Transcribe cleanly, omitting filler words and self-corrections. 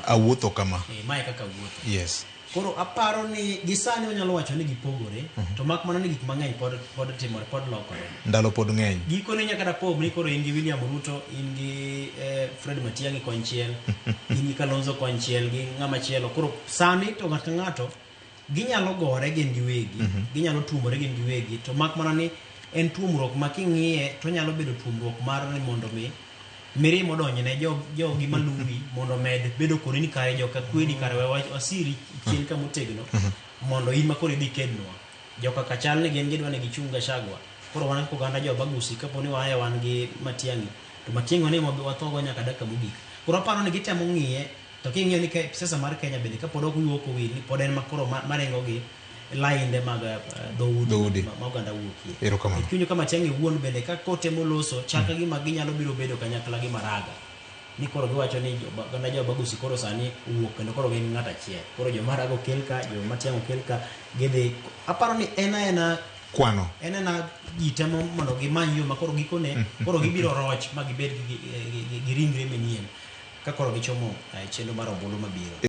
Awuotho kama. Eh, mae kaka wuotho. Yes. Koro aparo ni gi sani wanyalo wacho ni gipogore, to mak mana ni gik mang'eny pod timore, pod lokore. Ndalo pod ng'eny. Gikone nyaka dapog ni koro in gi William Ruto, in gi Fred Matiang'i konchiel, in gi Kalonzo konchiel, gi ng'ama chielo. Koro sani to ng'ato ka ng'ato ginyalo gore gin giwegi, ginyalo tuomore gin giwegi, to mak mana ni en tuomruok ma king'iye to nyalo bedo tuomruok mar ni mondo mi mirima odonjne jogi maluwi mondo omed bedo kodi ni kare joka kwedi kare we wasiri chien ka motegno mondo in ma koro idhi kednwa. Joka ka chal ni gin gidwa ni gichung Gachagua. Koro wan kaka oganda jo Bagusi kapo ni waaye wan gi Matiang'i to Matiang'i wan ema wathogo nyaka dakika mogik. Koro aparo ni gitemo ng'iye to king'iyo ni siasa mar Kenya bende kapod ok wiwa ok owil ni pod en ma koro maringo gi lainde mag dhoudi Dhoudi. ma oganda wuokie. Erokamano. Kiwinjo ka Matiang'i wuon bende ka kotemo loso chal ka gima ginyalo biro bedo kanyakla gi Maraga. Ni koro giwacho ni oganda jo Bagusi koro sani owuok kendo koro gin ng'at achiel. Koro jo Maraga okel ka, jo Matiang'i okel ka, gidhi. Aparo ni en aena Kwano. En aena ji temo mondo gimany yo ma koro gikone koro gibiro roch ma gibed gi ringre manyien ka koro gichomo chenro mar ombulu mabiro.